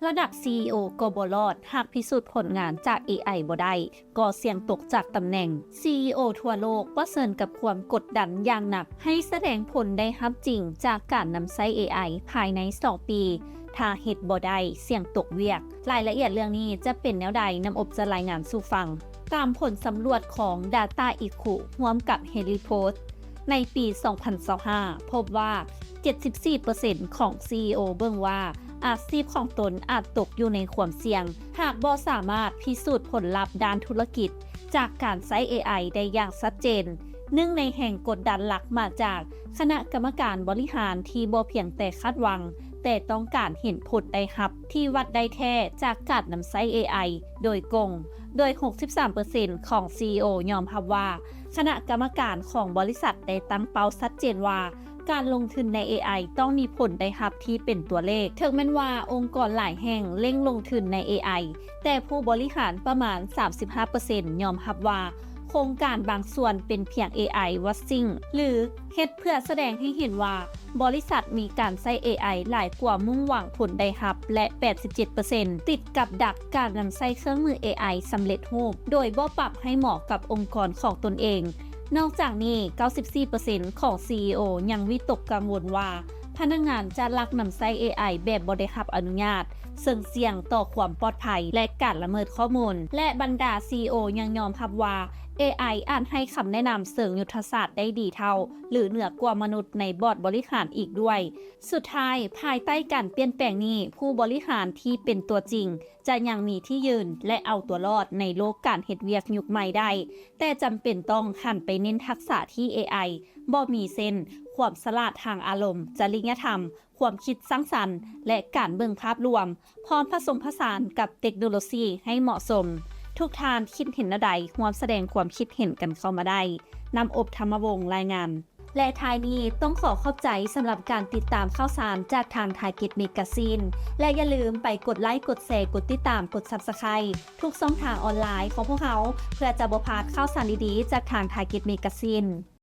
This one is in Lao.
ລະດັບ CEO ກໍບໍ່ລອດ ຫາກພິສູດຜົນງານຈາກ ເອໄອ ບໍ່ໄດ້ ກໍສ່ຽງຕົກຈາກຕຳແໜ່ງ. ຊີອີໂອທົ່ວໂລກປະເຊີນກັບຄວາມກົດດັນຢ່າງໜັກ ໃຫ້ສະແດງຜົນໄດ້ຮັບຈິງຈາກການນຳໃຊ້ ເອໄອ ພາຍໃນສອງປີ, ຖ້າເຮັດບໍ່ໄດ້, ສ່ຽງຕົກວຽກ. ລາຍລະອຽດເລື່ອງນີ້ຈະເປັນແນວໃດ, ນ້ຳອົບຈະລາຍງານສູ່ຟັງ. ຕາມຜົນສຳຫຼວດຂອງ Data Echo ຮ່ວມກັບ Harris Post ໃນປີສອງພັນຊາວຫ້າ ພົບວ່າ ເຈັດສິບສີ່ເປີເຊັນຂອງ CEO ເບິ່ງວ່າອາຊີບຂອງຕົນອາດຕົກຢູ່ໃນຄວາມສ່ຽງ ຫາກບໍ່ສາມາດພິສູດຜົນລັບດ້ານທຸລະກິດຈາກການໃຊ້ ເອໄອ ໄດ້ຢ່າງຊັດເຈນ. ໜຶ່ງໃນແຮງກົດດັນຫຼັກມາຈາກຄະນະກຳມະການບໍລິຫານທີ່ບໍ່ພຽງແຕ່ຄາດຫວັງ, ແຕ່ຕ້ອງການເຫັນຜົນໄດ້ຮັບທີ່ວັດໄດ້ແທ້ຈາກການນຳໃຊ້ ເອໄອ ໂດຍກົງ, ໂດຍ ຫົກສິບສາມເປີເຊັນຂອງ CEO ຍອມຮັບວ່າ ຄະນະກຳມະການຂອງບໍລິສັດໄດ້ຕັ້ງເປົ້າຊັດເຈນວ່າ ການລົງທຶນໃນ ເອໄອ ຕ້ອງມີຜົນໄດ້ຮັບທີ່ເປັນຕົວເລກ. ເຖິງແມ່ນວ່າອົງກອນຫຼາຍແຫ່ງເລັ່ງລົງທຶນໃນ ເອໄອ ແຕ່ຜູ້ບໍລິຫານປະມານ ສາມສິບຫ້າເປີເຊັນ ຍອມຮັບວ່າໂຄງການບາງສ່ວນເປັນພຽງ ເອໄອ ວອດຊິງ ຫຼື ເຮັດເພື່ອສະແດງໃຫ້ເຫັນວ່າບໍລິສັດມີການໃຊ້ ເອໄອ ຫຼາຍກວ່າມຸ່ງຫວັງຜົນໄດ້ຮັບ ແລະ ແປດສິບເຈັດເປີເຊັນ ຕິດກັບດັກການນຳໃຊ້ເຄື່ອງມື ເອໄອ ສຳເລັດຮູບ ໂດຍບໍ່ປັບໃຫ້ເໝາະກັບອົງກອນຂອງຕົນເອງ. ນອກຈາກນີ້ ເກົ້າສິບສີ່ເປີເຊັນຂອງ CEO ຍັງວິຕົກກັງວົນວ່າ ພະນັກງານຈະລັກນຳໃຊ້ ເອໄອ ແບບບໍ່ໄດ້ຮັບອະນຸຍາດ, ເຊິ່ງສ່ຽງຕໍ່ຄວາມປອດໄພ ແລະ ການລະເມີດຂໍ້ມູນ. ແລະ ບັນດາ CEO ຍັງຍອມຮັບວ່າ ເອໄອ ອາດໃຫ້ຄຳແນະນຳເຊີງຍຸດທະສາດໄດ້ດີເທົ່າ ຫຼື ເໜືອກວ່າມະນຸດໃນບອດບໍລິຫານອີກດ້ວຍ. ສຸດທ້າຍ, ພາຍໃຕ້ການປ່ຽນແປງນີ້, ຜູ້ບໍລິຫານທີ່ເປັນຕົວຈິງ ຈະຍັງມີທີ່ຢືນ ແລະ ເອົາຕົວລອດໃນໂລກການເຮັດວຽກຍຸກໃໝ່ໄດ້, ແຕ່ຈຳເປັນຕ້ອງຫັນໄປເນັ້ນທັກສະທີ່ ເອໄອ ບໍ່ມີເຊັ່ນ ຄວາມສະຫຼາດທາງອາລົມ, ຈະລິຍະທຳ, ຄວາມຄິດສ້າງສັນ ແລະ ການເບິ່ງພາບລວມ, ພ້ອມຜະສົມຜະສານກັບເຕັກໂນໂລຊີໃຫ້ເໝາະສົມ. ທຸກທ່ານຄິດເຫັນແນວໃດ? ຮ່ວມສະແດງຄວາມຄິດເຫັນກັນເຂົ້າມາໄດ້. ນ້ຳອົບ ທຳມະວົງ ລາຍງານ. ແລະ ທ້າຍນີ້ຕ້ອງຂໍຂອບໃຈສຳລັບການຕິດຕາມຂ່າວສານຈາກທາງ Target Magazine ແລະ ຢ່າລືມໄປກົດໄລ, ກົດແຊ, ກົດຕິດຕາມ, ກົດ Subscribe ທຸກຊ່ອງທາງອອນລາຍຂອງພວກເຮົາ ເພື່ອຈະບໍ່ພາດຂ່າວສານດີໆຈາກທາງ Target Magazine.